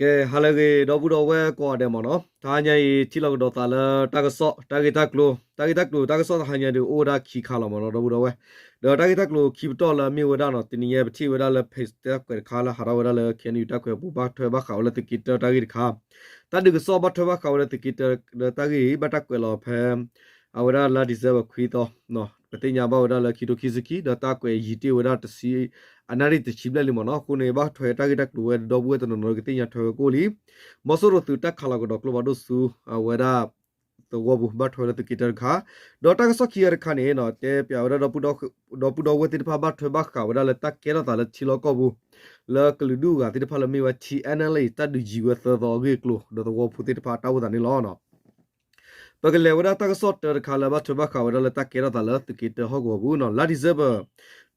ကဲ ဟါလၢအဂ့ၤ ဒီပုၢ်ဒီဝဲၢ်ကိးဂၤဒဲးမ့ၢ်နီၤ, တဟါညါအံၤ ထံၣ်လိာ်ကဒီးသးလၢတၢ်ကစီၣ် တၢ်ဂ့ၢ်တၢ်ကျိၤ, တၢ်ဂ့ၢ်တၢ်ကျိၤ တၢ်ကစီၣ်တဟါညါဒီး အိၣ်ဝဲဒၣ်ခံခါလီၤမ့ၢ်နီၤ ဒီပုၢ်ဒီဝဲၢ်, ဒီးတၢ်ဂ့ၢ်တၢ်ကျိၤခံပတီၢ်လၢအမ့ၢ်ဝဲဒၣ်နီၤ တနံၤညါပထံၣ်ဝဲဒၣ်လၢ page တၢ်ကွဲးတခါလၢဟးထီၣ်ဝဲဒၣ်လၢ ခဲအံၤ တၢ်ကွဲးပူၤ ဘၣ်ထွဲဘၣ်ဃးဝဲလၢသုးက့တၢတၢ်ဂ့ၢ်တခါ, တၢ်ဒုးကစီၣ်ဘၣ်ထွဲဘၣ်ဃးဝဲလၢသုးက့တၢဒီးတၢ်ဂ့ၢ်အံၤ ဘၣ်တၢ်ကွဲးလီၤဖဲ အဝဲဒၣ်လါ December ခွံသီ ပသ့ၣ်ညါဘၣ်ဝဲဒၣ်လၢခံကထိခံဆံခံ ဒီးတၢ်ကွဲးယံာ်တ့ၢ်ဝဲဒၣ်တဆံ အနၣ်ရံၣ်တဆံဘျဲၣ်လံမ့ၢ်နီၤ, အဃိန့ၣ် ဘၣ်ထွဲတၢ်ဂ့ၢ်တၢ်ကျိၤဝဲဒီပုၢ်ဝဲၢ်တနီၤနီၤ ကသ့ၣ်ညါထွဲဝဲကအိၣ်လံ, မီၤစိရိၤသုးတၢ်ခးလီၤကဒီးကျိဖးဒိၣ်ဆူ အဝဲဒၣ် သဝီပူၤ ဘၣ်ထွဲဝဲလၢသုးက့တၢတခါ, ဒီးတၢ်ကစီၣ်ခံဂၤတခါန့ၣ်နီၤ တဲပၠးဝဲဒၣ် ဒီပုၢ်ဒီဝဲၢ်သ့ၣ်တဖၣ်ဘၣ်ထွဲဘၣ်ဃးဝဲဒၣ်လၢတၢ်ကဲထီၣ်သးလၢထံလီၢ်ကီၢ်ပူၤ လၢကလုာ်ဒူၣ်အဂၤသ့ၣ်တဖၣ်လၢမ့ၢ်ဝဲ ထံ NLA တၢ်ဒုးယံၤဝဲသၢသီအဂ့ၢ်အကျိၤ ဒီးသဝီဖိသ့ၣ်တဖၣ်အတၢ်အိၣ်သးန့ၣ်လီၤ. ပကလဲၤဝဲဒၣ်တၢ်ကစီၣ်တၢတခါလၢဘၣ်ထွဲဘၣ်ဃးဝဲဒၣ်လၢတၢ်ကဲထီၣ်သးလၢသုးက့တၢဟီၣ်ကဝီၤပူၤနီၤ, လါ December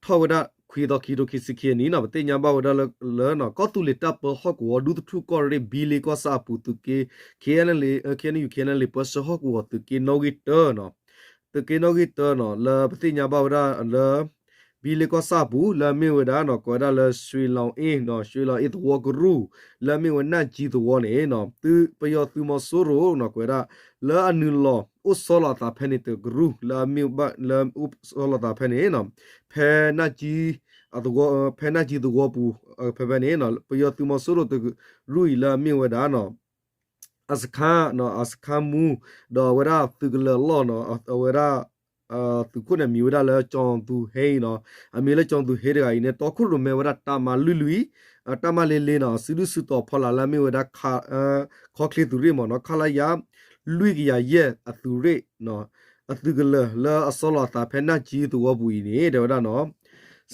ထီၣ်ဝဲဒၣ်ခွံသီ ခံကထိခံဆံခံအနံၤနီၤ ပသ့ၣ်ညါဘၣ်ဝဲဒၣ်လၢ လၢ ကီၢ်သူလ့ၤတၢ်ပၢဟီၣ်ကဝီၤ ဒူသထူၣ်ကီၢ်ရ့ၣ် ဘံလ့ကီၢ်ဆၣ်အပူၤ သုးက့ KNLA KNU KNLA ပၢဆှၢဟီၣ်ကဝီၤ သုးက့နီၣ်ဂံၢ်တၢနီၤ, သုးက့နီၣ်ဂံၢ်တၢနီၤ လၢပသ့ၣ်ညါဘၣ်ဝဲဒၣ်လၢ ဘံလ့ကီၢ်ဆၣ်အပူၤ လၢအမ့ၢ်ဝဲဒၣ်နီၤ ကွဲးဝဲဒၣ်လၢ ရွှေလောင်အေးနီၤ ရွှေလောင်အေး သဝီကရူၢ် လၢအမ့ၢ်ဝဲနၢ်ကၠံသဝီန့ၣ်နီၤ သုးပယီၤသုးမီၤစိရိၤနီၤ ကွဲးဝဲဒၣ် လၢအနုာ်လီၤအိၣ်ဆီလီၤအသးဖဲန့ၣ်တကရူၢ် လၢအမ့ၢ်ဘၣ် လၢအိၣ်ဆီလီၤအသးဖဲန့ၣ်နီၤ ဖဲနၢ်ကၠံ အသဝီ ဖဲနၢ်ကၠံသဝီပူၤ ဖဲဖဲန့ၣ်နီၤ ပယီၤသုးမီၤစိရိၤတကရူၢ်အံၤ လၢအမ့ၢ်ဝဲဒၣ်နီၤ အစခန်းနီၤ အစခန်းမှူး ဒီးအဝဲဒၣ်သုးကလၢၤအလီၢ်နီၤ အဝဲဒၣ် သုးခိၣ်န့ၣ် အမံၤဝဲဒၣ်လၢ ကၠီၤသူဟ့နီၤ အမံၤလၢ ကၠီၤသူဟ့ တဂၤအံၤန့ၣ် တီခိၣ်ရိၣ်မဲဝဲဒၣ် တပ်မ လွံၢ်လွံၢ် တပ်မ လေးလေးနီၤ စုဒုၣ်စုတီၤဖီလာ်လၢအမ့ၢ်ဝဲဒၣ် ခီချ့သုးရ့ၣ်မ့ၢ်နီၤ ခလရ လွံၢ်ကယၤယဲၢ်အသုးရ့ၣ် အသုးကလၢၤလၢအဆီလီၤအသးဖဲနၢ်ကၠံသဝီပူၤအံၤန့ၣ် တဲဝဲဒၣ်နီၤ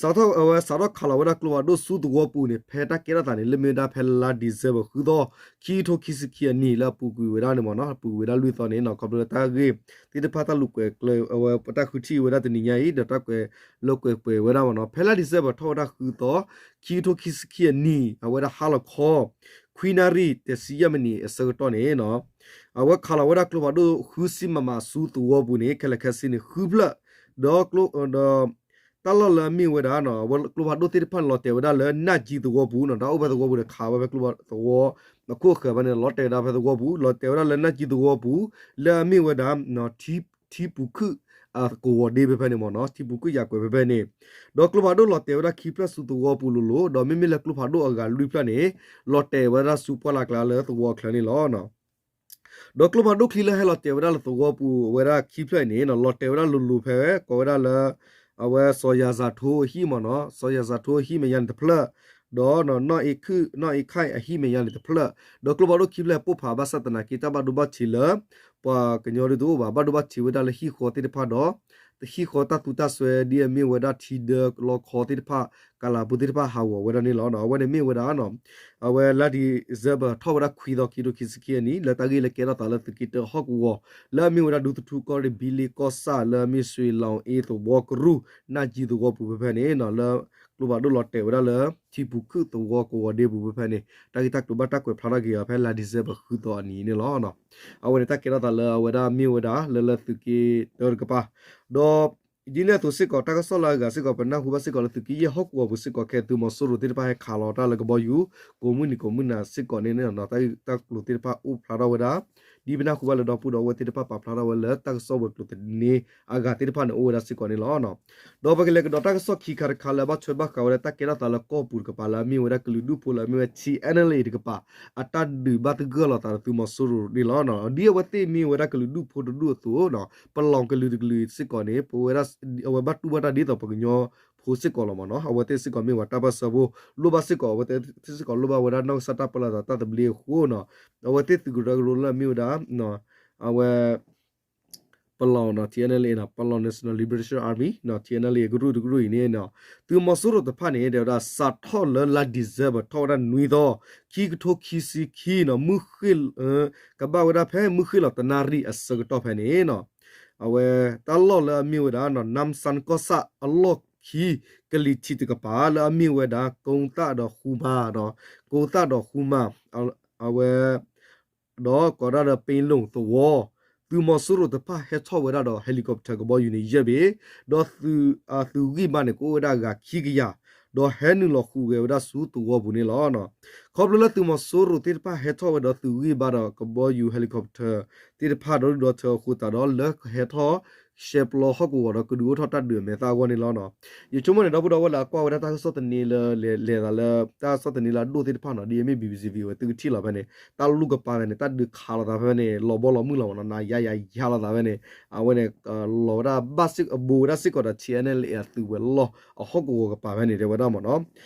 စးထီၣ်အဝဲစးထီၣ်ခးလီၤဝဲဒၣ်ကျိဖးဒိၣ်ဆူသဝီပူၤန့ၣ် ဖဲတၢ်ကဲထီၣ်သးန့ၣ် လၢမ့ၢ်ဝဲဒၣ်ဖဲလါ December ဃုသီ ခံကထိခံဆံခံအနံၤ လၢအပူၤကွံာ်ဝဲဒၣ်န့ၣ်မ့ၢ်နီၤ အပူၤကွံာ်ဝဲဒၣ်လွံၢ်သီန့ၣ်နီၤ ခီဖျိလၢတၢ်ဂ့ၢ်သ့ၣ်တဖၣ်တၢ်လူၤကွဲးကျဲးဝဲ တၢ်ဃုထံၣ်ဝဲဒၣ်တနံၤညါအံၤ ဒီးတၢ်ကွဲးလၢကွဲးပှဲၤဝဲဒၣ်မ့ၢ်နီၤ ဖဲလါ December ထီၣ်ဝဲဒၣ်ဃုသီ ခံကထိခံဆံခံအနံၤ အဝဲဒၣ်ဟါလီၤခီ ခွံနၣ်ရံၣ်တဆံယဲၢ်မံးနံးအဆၢကတီၢ်န့ၣ်နီၤ အဝဲခးလီၤဝဲဒၣ်ကျိဖးဒိၣ်ဃုဆံ မမ ဆူသဝီပူၤန့ၣ် ခဲလၢာ်ခဲဆ့န့ၣ် ဃုဖျၢၣ် ဒီးကျိ ဒီး တၢ်လီၢ်လၢအမ့ၢ်ဝဲဒၣ်နီၤ အဝဲကျိဖးဒိၣ်သ့ၣ်တဖၣ်န့ၣ် လီၤတဲာ်ဝဲဒၣ်လၢနၢ်ကၠံသဝီပူၤနီၤ တၢ်အိၣ်ဖဲသဝီပူၤန့ၣ် ခးဝဲဖဲကျိဖးသဝီ အခိၣ်အဃၢၤဖဲန့ၣ် လီၤတဲာ်ဝဲဒၣ်ဖဲသဝီပူၤ လီၤတဲာ်ဝဲဒၣ်လၢနၢ်ကၠံသဝီပူၤ လၢအမ့ၢ်ဝဲဒၣ် ထံပူၤခုၣ်အကဝီၤဒ့ဖဲဖဲန့ၣ်မ့ၢ်နီၤ ထံပူၤခုၣ်ယၤကွဲးဖဲဖဲန့ၣ် ဒီးကျိဖးဒိၣ်လီၤတဲာ်ဝဲဒၣ်ခံဖျၢၣ်ဆူသဝီပူၤလိၤလိၤ ဒီးမ့မ့ၢ်လၢကျိဖးဒိၣ်အဂၤလွံၢ်ဖျၢၣ်န့ၣ် လီၤတဲာ်ဝဲဒၣ်ဆူပှၢ်လၢ်ကျါလၢသဝီအချၢန့ၣ်လီၤ. ဒီးကျိဖးဒိၣ်ချံလၢဟဲလီၤတဲာ်ဝဲဒၣ်လၢသဝီပူၤဝဲဒၣ်ခံဖျၢၣ်အံၤန့ၣ်နီၤ လီၤတဲာ်ဝဲဒၣ်လိၤလိၤဖဲ ကိးဝဲဒၣ်လၢ အဝဲစီၤယၤစၤထိအဟံၣ်မ့ၢ်နီၤ စီၤယၤစၤထိအဟံၣ်မဲာ်ညါန့ၣ်တဖျၢၣ် ဒီး နီၢ်အ့ခုၣ် နီၢ်အ့ခၢၣ်အဟံၣ်မဲာ်ညါန့ၣ်တဖျၢၣ် ဒီးကျိဖးဒိၣ်ခံဖျၢၣ်ပိၢ်ဖးဘၣ်ဆၣ်သနာ်က့ တၢ်ဘၣ်ဒိဘၣ်ထံးလၢ ပှၤကညီဒ်သိးအိၣ်ဘၣ် ဘၣ်ဒိဘၣ်ထံးဝဲဒၣ်လၢဟံၣ်ဃီသ့ၣ်တဖၣ်ဒီး ဟံၣ်ဃီတၢ်သူတၢ်စွဲဒ်အမ့ၢ်ဝဲဒၣ်ထံဒၢလီခီသ့ၣ်တဖၣ် ကလးပူၤသ့ၣ်တဖၣ်ဟးဂီၤဝဲဒၣ်န့ၣ်လီၤ. အဝဲန့ၣ်မ့ၢ်ဝဲဒၣ် အဝဲလါ December ထီၣ်ဝဲဒၣ်ခွံသီ ခံကထိခံဆံခံအနံၤ လၢတၢ်ဂ့ၢ်လၢကဲထီၣ်သးလၢသုးက့တၢဟီၣ်ကဝီၤ လၢအမ့ၢ်ဝဲဒၣ်ဒူသထူကီၢ်ရ့ၣ် ဘံလ့ကီၢ်ဆၣ် လၢအမ့ၢ် ရွှေလောင်အေး သဝီကရူၢ် နၢ်ကၠံသဝီပူၤဖဲဖဲန့ၣ် လၢကျိဖးဒိၣ်လီၤတဲာ်ဝဲဒၣ်လၢ ထံပူၤခုၣ်သဝီကဝီၤဒ့ပူၤဖဲဖဲန့ၣ် တၢ်ဂ့ၢ်တၢ်ကျိၤဘၣ်တၢ်ကွဲးဖျါထီၣ်က့ၤအီၤဖဲလါ December ဃုသီအနံၤန့ၣ်လီၤ. အဝဲန့ၣ်တၢ်ကဲထီၣ်သးလၢအဝဲဒၣ်မ့ၢ်ဝဲဒၣ်လၢလၢသုးက့တၢတကပၤ ဒီး ဒ်န့ၣ်အသိးစ့ၢ်ကီး တၢ်ကစီၣ်လၢအဂၤစ့ၢ်ကီး ပနၢ်ဟူဘၣ်စ့ၢ်ကီးလၢသုးက့ယဲၢ်ဟီၣ်ကဝီၤပူၤစ့ၢ်ကီး ခဲသုးမီၤစိရိၤသ့ၣ်တဖၣ်ဟဲခးလီၤတၢ်လၢကဘီယူၤ ကိးမုၢ်နံၤကိးမုၢ်နၤစ့ၢ်ကီးန့ၣ် တၢ်ဂ့ၢ်တၢ်ကျိၤသ့ၣ်တဖၣ်အိၣ်ဖျါထီၣ်ဝဲဒၣ် ဒ်ပနၢ်ဟူဘၣ်လၢဒီပုၢ်ဒီဝဲၢ်သ့ၣ်တဖၣ်ပာ်ဖျါထီၣ်ဝဲလၢတၢ်ကစီၣ်ဝဲၤကျိၤသန့အဂၤသ့ၣ်တဖၣ်န့ၣ် အိၣ်ဝဲဒၣ်စ့ၢ်ကီးန့ၣ်လီၤ. ဒီးပကလဲၤကဒီးတၢ်ကစီၣ်ခံခါတခါလၢဘၣ်ထွဲဘၣ်ဃးဝဲဒၣ်တၢ်ကဲထီၣ်သးလၢကီၢ်ပူၤတကပၤလၢအမ့ၢ်ဝဲဒၣ်ကလုာ်ဒူၣ်ဖိလၢအမ့ၢ်ဝဲ ထံ NLA တကပၤ အတၢ်ဒုးဘၣ်သဂၢၢ်လီၤသးဒီးသုးမီၤစိရိၤန့ၣ်လီၤ. ဒ်အဝဲသ့ၣ်မ့ၢ်ဝဲဒၣ်ကလုာ်ဒူၣ်ဖိတဒူၣ်အသိး ပလီၢ်ကလုာ်တကလုာ်စ့ၢ်ကီးန့ၣ် ပဝဲဒၣ် အဝဲဘၣ်တူၢ်ဘၣ်တၢ်ဒ်သိးပှၤကညီဖိစ့ၢ်ကီးလီၤမ့ၢ်နီၤ. အဝဲသ့ၣ်စ့ၢ်ကီးမ့ၢ်ဝဲတၢ်ပၢၢ်ဆၢဖိ လိၣ်ဘၣ်စ့ၢ်ကီး အဝဲသ့ၣ်စ့ၢ်ကီးလိၣ်ဘၣ်ဝဲဒၣ်နီၢ်ကစၢ်တၢ်ပၢလီၤသးတၢ်သဘျ့အဃိနီၤ အဝဲသ့ၣ်သုးကရၢကရိလၢအမ့ၢ်ဝဲဒၣ် အဝဲ ပလီၢ် ထံ NLA နီၤ ပလီၢ် National Liberation Army ထံ NLA ကရူၢ်တကရူၢ်အံၤန့ၣ်နီၤ သုးမီၤစိရိၤတဖၣ်န့ၣ် တဲဝဲဒၣ် စးထီၣ်လၢလါ December ထီၣ်ဝဲဒၣ်နွံသီ ခံကထိခံဆံခံနီၤ မုၢ်ဃ့ၢ် ကဘၣ်ဝဲဒၣ်ဖဲမုၢ်ဃ့ၢ်လီၤတနၣ်ရံၣ်အဆၢကတီၢ်ဖဲန့ၣ်နီၤ အဝဲတၢ်လီၢ်လၢအမ့ၢ်ဝဲဒၣ်နီၤ နၣ်စၣ်ကီၢ်ဆၣ်အလီၢ်ခံ ကလံၤထံးတကပၤ လၢအမ့ၢ်ဝဲဒၣ် ကိသၣ်ဒီးဃူမၤ ကိသၣ်ဒီးဃူမၤ အဝဲ ဒီးကိးဒၣ်ဒီး ပ့ၤလိာ်သဝီ သုးမီၤစိရိၤတဖၣ်ဟဲထီၣ်ဝဲဒၣ်ဒီး helicopter ကဘီယူၤန့ၣ် ယဲၢ်ဘ့ၣ် ဒီးသုး သုးဂံၢ်ဘါန့ၣ် ကအိၣ်ဝဲဒၣ်အဂၤခံကယၤ ဒီးဟဲနုာ်လီၤဃုာ်ဂဲၤဝဲဒၣ်ဆူသဝီပူၤန့ၣ်လီၤ. ခီဖျိလၢသုးမီၤစိရိၤသ့ၣ်တဖၣ်ဟဲထီၣ်ဝဲဒီးသုးဂံၢ်ဘါဒီးကဘီယူၤ helicopter သ့ၣ်တဖၣ်ဒီဒူၣ်ဒီထၢအဃိသတးဒီး လၢကဟဲထီၣ်ရှဲပျီဟီၣ်ကဝီၤဒီးကဒုးအိၣ်ထီၣ်တၢ်ဒုးအမဲာ်သၣ်အဂီၢ်န့ၣ်လီၤ. ယဆိကမိၣ်န့ၣ် ဒီပုၢ်ဒီဝဲၢ်လၢအကွၢ်ဝဲဒၣ်တၢ်ကစီၣ်သန့လၢ လဲၤသးလၢ တၢ်ကစီၣ်သန့လၢအဒိၣ်သ့ၣ်တဖၣ်နီၤ ဒ်အမ့ၢ် BBC VOA သုကထံၣ်လီၤဖဲန့ၣ် တၢ်လူၢ်ကပၤဖဲန့ၣ် တၢ်ဒုးခးလိာ်သးဖဲန့ၣ် လီၤဘီလီၤမုၢ်လီၤမနီၤ နၤယါယါယါလိာ်သးဖဲန့ၣ် အဝဲန့ၣ် လီၤဝဲဒၣ်ဘၣ်စ့ၢ် အဘူးဝဲဒၣ်စ့ၢ်ကီးဒီး TNLA အသုးဝဲၤလီၢ်အဟီၣ်ကဝီၤကပၤဖဲန့ၣ် တဲဝဲဒၣ်မနီၤ.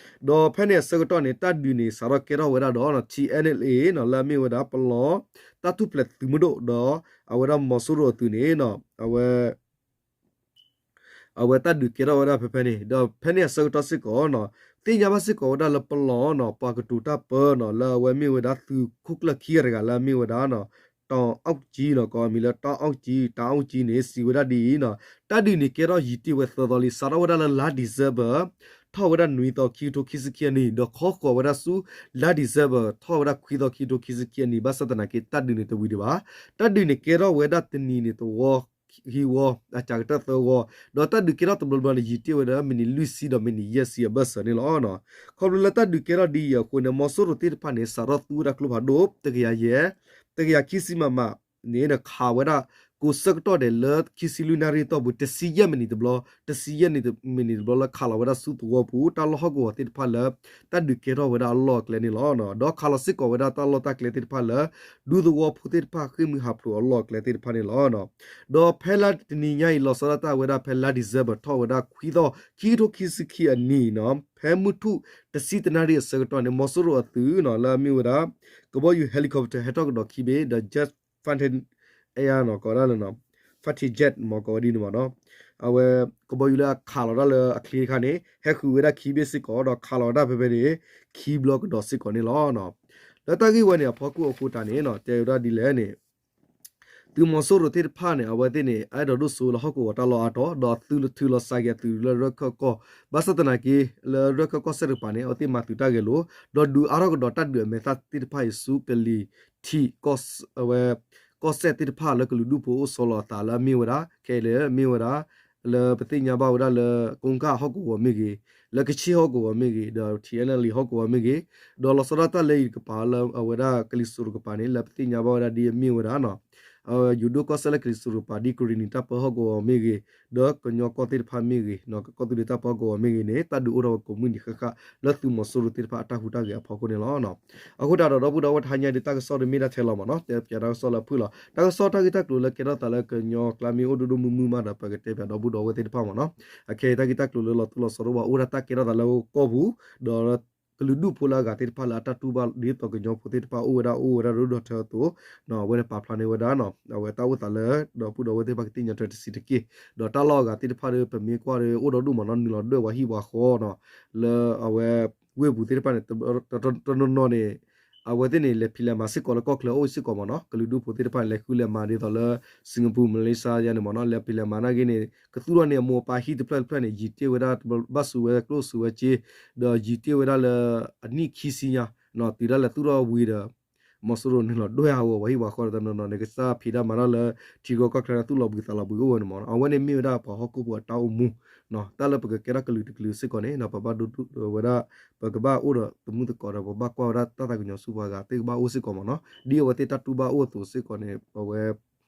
ဒီးဖဲန့ၣ်အဆၢကတီၢ်န့ၣ် တၢ်ဒုးန့ၣ် စးထီၣ်ကဲထီၣ်ဝဲဒၣ်ဒီး TNLA နီၤ လၢအမ့ၢ်ဝဲဒၣ်ပလီၢ် တၢ်ထူၣ်ဖျဲးသုးမုၢ်ဒိၣ်ဒီး အဝဲဒၣ်မီၤစိရိၤအသုးန့ၣ်နီၤ အဝဲ အဝဲတၢ်ဒုးကဲထီၣ်ဝဲဒၣ်ဖဲဖဲန့ၣ် ဒီးဖဲန့ၣ်အဆၢကတီၢ်စ့ၢ်ကီးနီၤ သ့ၣ်ညါဘၣ်စ့ၢ်ကီးဝဲဒၣ်လၢပလီၢ်နီၤ ပှၤကတိၤတၢ်ပၢနီၤ လၢအဝဲမ့ၢ်ဝဲဒၣ်သုးခိၣ်ကျၢၢ်ခံဂၤတဂၤလၢအမ့ၢ်ဝဲဒၣ်နီၤ တီၢ်အီၣ်ကၠံနီၤ ကိးအမံၤလၢတီၢ်အီၣ်ကၠံ တီၢ်အီၣ်ကၠံန့ၣ် စံးဝဲဒၣ်ဒ်အံၤနီၤ တၢ်ဒုးန့ၣ်ကဲထီၣ်ယံာ်တ့ၢ်ဝဲသၢသီလံ စးထီၣ်ဝဲဒၣ်လၢလါ December ထီၣ်ဝဲဒၣ်နွံသီ ခံကထိခံဆံခံအနံၣ် ဒီးခီဃီၤဝဲဒၣ်ဆူ လါ December ထီၣ်ဝဲဒၣ်ခွံသီ ခံကထိခံဆံခံအနံၣ် ဘၣ်ဆၣ်သနာ်က့ တၢ်ဒုးန့ၣ်တဝံၤဒံးဘၣ်. တၢ်ဒုးန့ၣ်ကဲထီၣ်ဝဲဒၣ်တနံၤန့ၣ်တဝီ ခံဝီ အစှၤကတၢၢ်သၢဝီ ဒီးတၢ်ဒုးကဲထီၣ်တဘျီဘျီန့ၣ် ယံာ်တ့ၢ်ဝဲဒီး မံးနံးလွံၢ်ဆံဒီးမံးနံးယဲၢ်ဆံအဘၢၣ်စၢၤန့ၣ်လီၤ. ခီဖျိလၢတၢ်ဒုးကဲထီၣ်ဒ်အံၤအဃိန့ၣ် မီၤစိရိၤသ့ၣ်တဖၣ်န့ၣ် စးထီၣ်သူဝဲဒၣ်ကျိဖးဒိၣ် တကယၤယဲၢ် တကယၤခံဆံ မမ န့ၣ် ခးဝဲဒၣ် ကိးဆၢကတီၢ်ဒဲးလၢခံဆံလွံၢ်နၣ်ရံၣ်အတီၢ်ပူၤ တဆံယဲၢ်မံးနံးတဘျီ တဆံယဲၢ်မံးနံးတဘျီလၢခးလီၤဝဲဒၣ်ဆူသဝီပူၤ တၢ်လီၢ်ဟီၣ်ကဝီၤသ့ၣ်တဖၣ်လၢ တၢ်ဒုးကဲထီၣ်ဝဲဒၣ်အလီၢ်အကျဲန့ၣ်လီၤ. ဒီးခးလီၤစ့ၢ်ကီးဝဲဒၣ်တၢ်လီၢ်တၢ်ကျဲသ့ၣ်တဖၣ်လၢ ဒူသဝီဖိသ့ၣ်တဖၣ်ဃ့ၢ်မှံဟးဖျိးအလီၢ်အကျဲသ့ၣ်တဖၣ်န့ၣ်လီၤ. ဒီးဖဲလါတနံၤညါအံၤ လီၤဆီဒၣ်တၢ်ဝဲဒၣ်ဖဲလါ December ထီၣ်ဝဲဒၣ်ခွံသီ ခံကထိခံဆံခံအနံၣ်နီၤ ဖဲမုၢ်ထူၣ်တဆံတနၣ်ရံၣ်အဆၢကတီၢ်န့ၣ် မီၤစိရိၤအသုးနီၤ လၢအမ့ၢ်ဝဲဒၣ် ကဘီယူၤ helicopter ဟဲထီၣ်ကဒီးခံဘ့ၣ် ဒီး jet fighter နီၤ ကိးဝဲဒၣ်လၢ fighter jet မ့ၢ်ကိးဝဲဒ်န့ၣ်မ့ၢ်နီၤ အဝဲ ကဘီယူၤလၢအခးလီၤတၢ်လၢအချ့တခါန့ၣ် ဟဲဃုာ်ဝဲဒၣ်ခံဘ့ၣ်စ့ၢ်ကီး ဒီးခးလီၤဝဲဒၣ်ဖဲဖဲန့ၣ် ခံဘျီကဒီးစ့ၢ်ကီးန့ၣ်လီၤ. လၢတၢ်ဂ့ၢ်ဝဲန့ၣ် အဖီခိၣ်အဃိတၢ်န့ၣ်နီၤ တဲဝဲဒၣ်ဒ်လဲၣ်န့ၣ် သုးမီၤစိရိၤသ့ၣ်တဖၣ်န့ၣ် အဝဲသ့ၣ်န့ၣ် အဲၣ်ဒိးဒိၣ်စိလၢဟီၣ်ကဝီၤတၢ်လီၢ်အါတီၤ ဒီးသုးလၢထုးလီၤစးက့ၤအသုးလၢရဲၣ်ခၢၣ်ကီၢ် ဘၣ်ဆၣ်သနာ်က့ လၢရဲၣ်ခၢၣ်ကီၢ်စဲၣ်တကပၤန့ၣ် အဝဲသ့ၣ်မၤသုးတၢ်ဂဲၤလိာ် ဒီးဒုးအါထီၣ်ကဒီးတၢ်ဒုးအမဲာ်သၣ်သ့ၣ်တဖၣ်အံၤဆူ ကလံၤထံး အဝဲ ကီၢ်စဲၣ်သ့ၣ်တဖၣ်လၢကလုာ်ဒူၣ်ဖိအိၣ်ဆီလီၤအသးလၢအမ့ၢ်ဝဲဒၣ် ခဲအံၤလၢမ့ၢ်ဝဲဒၣ် လၢပသ့ၣ်ညါဘၣ်ဝဲဒၣ်လၢ ကိးကၣ်ဟီၣ်ကဝီၤမ့ၢ်ဂ့ၤ, လၢကခ့ၣ်ဟီၣ်ကဝီၤမ့ၢ်ဂ့ၤ, ဒီး ထံၣ်အဲလၣ်လံ ဟီၣ်ကဝီၤမ့ၢ်ဂ့ၤ, ဒီးလီၤဆီဒၣ်တၢ်လၢအံၤတကပၤလၢအဝဲဒၣ်ကလံၤစိးတကပၤန့ၣ် လၢပသ့ၣ်ညါဘၣ်ဝဲဒၣ်ဒ်အမ့ၢ်ဝဲဒၣ် ယိၤဒိၣ်ကီၢ်စဲၣ်လၢကလံၤစိးတကပၤ ဒ်ကရံၣ်နံၤတၢ်ပၢဟီၣ်ကဝီၤမ့ၢ်ဂ့ၤ, ဒီးကညီကီၢ်သ့ၣ်တဖၣ်မ့ၢ်ဂ့ၤ, ကီၢ်သူလ့ၤတၢ်ပၢဟီၣ်ကဝီၤမ့ၢ်ဂ့ၤန့ၣ် တၢ်ဒုးအိၣ်ထီၣ်ဝဲကိးမုၢ်နံၤဃၣ်ဃၣ် လၢသုးမီၤစိရိၤသ့ၣ်တဖၣ်အတၢ်ဟူးတၢ်ဂဲၤအဖီခိၣ်န့ၣ်လီၤ. အဃိတၢ်ဒီး ဒီပုၢ်ဒီဝဲၢ်တဟါညါဒ်တၢ်ကစီၣ်ဒီးမ့ၢ်ဒၣ်ထဲလီၤမ့ၢ်နီၤ, တဲပၠးတၢ်ကစီၣ်လၢအဖုၣ်လီၤ. တၢ်ကစီၣ်တၢ်ဂ့ၢ်တၢ်ကျိၤလၢကဲထီၣ်သးလၢကညီကျါမ့ၢ်အိၣ်ဒိၣ်ဒိၣ်မုၢ်မုၢ်မးဒီး ပကတဲပၠးဒီပုၢ်ဒီဝဲၢ်သ့ၣ်တဖၣ်မ့ၢ်နီၤ. အခဲအံၤတၢ်ဂ့ၢ်တၢ်ကျိၤလၢလီၤသူၣ်လီၤဆီတအိၣ်ဘၣ် အိၣ်ဝဲဒၣ်တၢ်ကဲထီၣ်သးလၢကီၢ်ပူၤ, ဒီးကလုာ်ဒူၣ်ဖိလၢအဂၤသ့ၣ်တဖၣ်လၢအတၢ်တူၢ်ဘၣ်ဒ်သိးကညီဖိသ့ၣ်တဖၣ်အိၣ်ဝဲဒၣ်အိၣ်ဝဲဒၣ်ဒိၣ်ဒိၣ်ထၢထၢအသိး, အဝဲန့ၣ်ပာ်ဖျါန့ၢ်ဝဲဒၣ် အဝဲတၢ်အိၣ်သးလၢ ဒီပုၢ်ဒီဝဲၢ်သ့ၣ်တဖၣ်ကသ့ၣ်ညါထွဲတဆံးတက့ၢ်. ဒီးတၢ်လီၢ်အဂၤသ့ၣ်တဖၣ်ဒီး ပမ့ၢ်ကွၢ်ဒီး အိၣ်ဒီးဒူၣ်မးနီၤ နုာ်လီၤဒွဲၣ်ပှၤဟံၣ်ပှၤဃီနီၤ, လၢအဝဲ ဝ့ၢ်ပူၤသ့ၣ်တဖၣ်န့ၣ် တနီၤနီၤန့ၣ် အဝဲသ့ၣ်န့ၣ် လဲၤဖံးလဲၤမၤစ့ၢ်ကီးလၢကီၢ်ချၢအိၣ်စ့ၢ်ကီးမ့ၢ်နီၤ. ကလုာ်ဒူၣ်ဖိသ့ၣ်တဖၣ်န့ၣ် လဲၤဃုလဲၤမၤဒ်သိးလၢ Singapore Malaysia ယါန့ၣ်မ့ၢ်နီၤ, လဲၤဖံးလဲၤမၤနာ်က့န့ၣ် ကသူၣ်ထီၣ်န့ၢ်အမိၢ်အပၢ်ဟံၣ်တဖျၢၣ်တဖျၢၣ်န့ၣ် ယံာ်တ့ၢ်ဝဲဒၣ် ဘၣ်စူးဝဲကျိၣ်စူးဝဲစ့, ဒီးယံာ်တ့ၢ်ဝဲဒၣ်လၢ အနံၣ်ခံဆံညါ တုၤဒၣ်လဲာ်သူၣ်ထီၣ်ဝံၤဒီး မီၤစိရိၤနုာ်လီၤဒွဲၣ်အဂီၢ် ပှၤဟံၣ်ပှၤဃီဒီးတနီၤနီၤန့ၣ် ကစၢ်ဖံးတၢ်မၤတၢ်လၢ ထံကီၢ်ကီၢ်ချၢတၢ်သူၣ်လီၤဘှံးသးလီၤဘှံးအိၣ်ဝဲန့ၣ်မ့ၢ်နီၤ. အဝဲန့ၣ်မ့ၢ်ဝဲဒၣ်ပှၤဟီၣ်ခိၣ်ဖိအတၢ်အိၣ်မူ တၢ်လၢပကကဲထီၣ်ကလုာ်တကလုာ်စ့ၢ်ကီးန့ၣ် ပဘၣ်ဒိဝဲဒၣ် ပကဘၣ်အိၣ်ဒီးသမူသကိးဒီး ပဘၣ်ကွၢ်ဝဲဒၣ်တၢ်သးကညီၤဆူပှၤဂၤသ့ၣ်ကဘၣ်အိၣ်စ့ၢ်ကီးမ့ၢ်နီၤ. ဒ်အဝဲသ့ၣ်တၢ်တူၢ်ဘၣ်အိၣ်အသိးစ့ၢ်ကီးန့ၣ် အဝဲ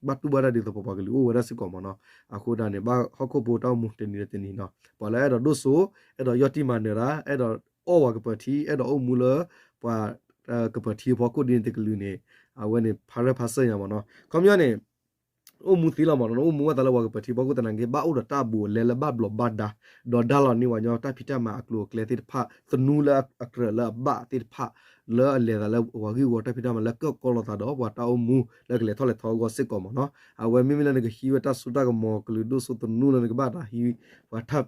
ဘၣ်တူၢ်ဘၣ်တၢ်ဒ်သိးပပှၤကလုာ်အိၣ်ဝဲဒၣ်စ့ၢ်ကီးမ့ၢ်နီၤ. အဃိဒၣ်န့ၣ် ဘၣ်ဟီၣ်ခိၣ်ဖိတၢ်အိၣ်မူတနံၤဒီးတနံၤနီၤ ပှၤလၢအဲၣ်ဒိးဒိၣ်စိ အဲၣ်ဒိးယီၢ်တံၢ်မၤနၢၤတၢ် အဲၣ်ဒိးအီၣ်ပှၤကပၢၤထံ အဲၣ်ဒိးအိၣ်မူလၢ ပှၤကပၢၤထံအဖီခိၣ်ဒ်န့ၣ်တကလုာ်န့ၣ် အဝဲန့ၣ် ဖးရဲၣ်ဖးစၢၢ်ညါမ့ၢ်နီၤ. ခီပညီန့ၣ် အိၣ်မူသ့လီၤမ့ၢ်နီၤ, အိၣ်မူဝဲသးလၢပှၤကပၢၤထံအဖီခိၣ်သနာ်က့ ဘၣ်အိၣ်ဒီးတၢ်ဘူးအလဲလၢဘၣ်ဘျီးဘၣ်ဒါ, ဒီးဒါလီၤန့ၢ်ပှၤကညီတၢ်ဖံးတၢ်မၤအကျိၤအကျဲသ့ၣ်တဖၣ် သနူလၢအကြၢးလၢအဘၣ်သ့ၣ်တဖၣ် လၢအလဲၤသးလၢပှၤဂ့ၢ်ဝီတၢ်ဖံးတၢ်မၤလၢကၢၢ်ကီလိာ်သးဒီး ပှၤတၢ်အိၣ်မူလၢကလဲၤထီၣ်လဲၤထီအဂီၢ်စ့ၢ်ကီးမ့ၢ်နီၤ. အဝဲမ့မ့ၢ်လၢနကဟံးဝဲတၢ်စိတၢ်ကမီၤကလုာ်ဒိၣ်စိသနူလၢနကဘၣ်သးဟံး ပှၤတၢ်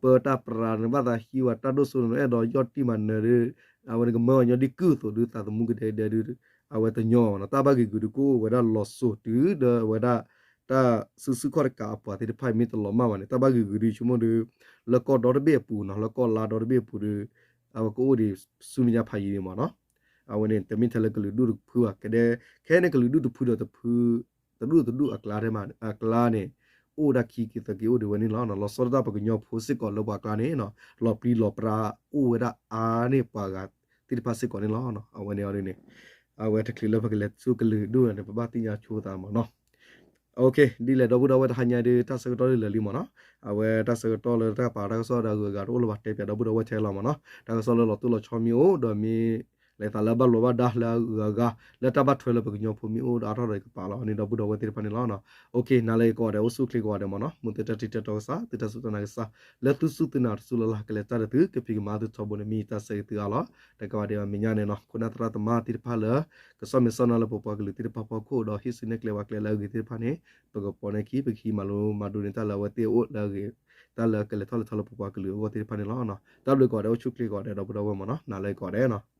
ပၢတၢ်ပြး နကဘၣ်သးဟံးပှၤတၢ်ဒိၣ်စိသနူ အဲၣ်ဒိးယီၢ်တံၢ်မၤနၢၤဒီး အဝဲနကမၢပှၤကညီဒ်ကုၢ်အသိးဒီး သးသမူကဒဲကဒဲဒီး အဝဲတညီဘၣ်မ့ၢ်နီၤ. တၢ်ဘၣ်ဂ့ၤဂုာ်ဒုးကအိၣ်ဝဲဒၣ်လီၤစိၤတုၤဒီးအဝဲဒၣ် တၢ်စုဆူၣ်ခီၣ်တကးအပှၤသ့ၣ်တဖၣ်အံၤမ့ၢ်တလီၤမၢ်ဘၣ်န့ၣ် တၢ်ဘၣ်ဂ့ၤဂုာ်ဒုးဆိကမိၣ်ဒီး လၢကီၢ်ဒီတဘ့ၣ်အပူၤနီၤ လၢကီၢ်လါဒီတဘ့ၣ်အပူၤဒီး အဝဲကအိၣ်ဒံးဆူမဲာ်ညါဖးယံၤန့ၣ်မ့ၢ်နီၤ. အဝဲန့ၣ်တမ့ၢ်ထဲလၢကလုာ်ဒူၣ်တဖုဘၣ် ကဒဲ ခဲအံၤန့ၣ်ကလုာ်ဒူၣ်တဖုဒီးတဖု တဒူၣ်တဒူၣ်အကျါ အကျါန့ၣ် အိၣ်ဝဲဒၣ်ခံက့ၤသၢက့ၤအိၣ်ဒံးဝဲန့ၣ်လီၤ. လီၤဆီဒၣ်တၢ်ပှၤကညီဖိစ့ၢ်ကီးလၢပှၤကျါန့ၣ် လီၤပျံၤလီၤပြါအိၣ်ဝဲဒၣ်အါန့ၢ်ပှၤဂၤသ့ၣ်တဖၣ်စ့ၢ်ကီးန့ၣ်လီၤ. အဝဲန့ၣ်အီၤဒ်န့ၣ် အဝဲတချုးလၢပကလဲၤဆူကလုာ်ဒူၣ်န့ၣ် ပဘၣ်သ့ၣ်ညါဆိသးမ့ၢ်နီၤ. ဒ်လဲၣ်ဒီပုၢ်ဒီဝဲၢ်တဟါညါဒုး တၢ်ဆၢကတီၢ်ဒုးလၢာ်လံမ့ၢ်နီၤ. အဝဲတၢ်ဆၢကတီၢ်လၢတၢ်ပာ်တၢ်ကစီၣ်ဒီးအဂုၤအဂၤတအိၣ်လၢၤဘၣ် တဲပၠးဒီပုၢ်ဒီဝဲၢ်ထဲလီၤမ့ၢ်နီၤ. တၢ်ကစီၣ်လၢလီၤတိၢ်လီၤဆီမ့ၢ်အိၣ်ဒီးမ့ၢ် လဲၤသးလၢဘၣ်လိာ်ဘၣ်ဒါလၢအဂုၤအဂၤ လၢတၢ်ဘၣ်ထွဲလၢပကညီဖိမ့ၢ်အိၣ်ဒီးအါထီၣ်ဒီးကပာ်လီၤန့ၣ်ဒီပုၢ်ဒီဝဲၢ်သ့ၣ်တဖၣ်န့ၣ်လီၤ. နၤလၢကိးဂၤဒဲး အိၣ်ဆူၣ်ချ့ကိးဂၤဒဲးမ့ၢ်နီၤ. မ်သုတၢ်ထံၣ်တၢ်တီကစၢ် သုတၢ်စူၢ်တၢ်နာ်ကစၢ် လၢသုစူၢ်သုနာ်တစူၢ်လၢ်လၢ် ကလဲၤတၢ်ဒီးသု ကဖံးကမၤသုထီဘိန့ၣ် မ့ၢ်ယတၢ်ဆၢဂ့ၤသုအါလီၤ. တကးဘၣ်ဒံးဘၣ်မဲာ်ညါန့ၣ်နီၤ ခိၣ်နၢ်သရၣ်သမါသ့ၣ်တဖၣ်လၢ ကဆီၣ်မဲာ်ဆီၣ်နါလၢပပှၤကလုာ်သ့ၣ်တဖၣ်ဖီခိၣ်ဒီးဟံးစုနဲၣ်ကျဲပှၤကျဲလၢအဂ့ၤသ့ၣ်တဖၣ်န့ၣ် ပကပိာ်န့ၢ်ခံ ပကဟံးမၤလိမၤဒိးန့ၢ်တၢ်လၢအဝဲသ့ၣ်အအိၣ်လၢအဂ့ၤ တၢ်လၢကလဲၤထီၣ်လဲၤထီလၢပပှၤကလုာ်အဂီၢ်သ့ၣ်တဖၣ်န့ၣ်လီၤ. တၢ်ဘျုးကိးဂၤဒဲး အိၣ်ဆူၣ်ချ့ကိးဂၤဒဲးဒီပုၢ်ဒီဝဲၢ်မ့ၢ်နီၤ. နၤလၢကိးဂၤဒဲးနီၤ.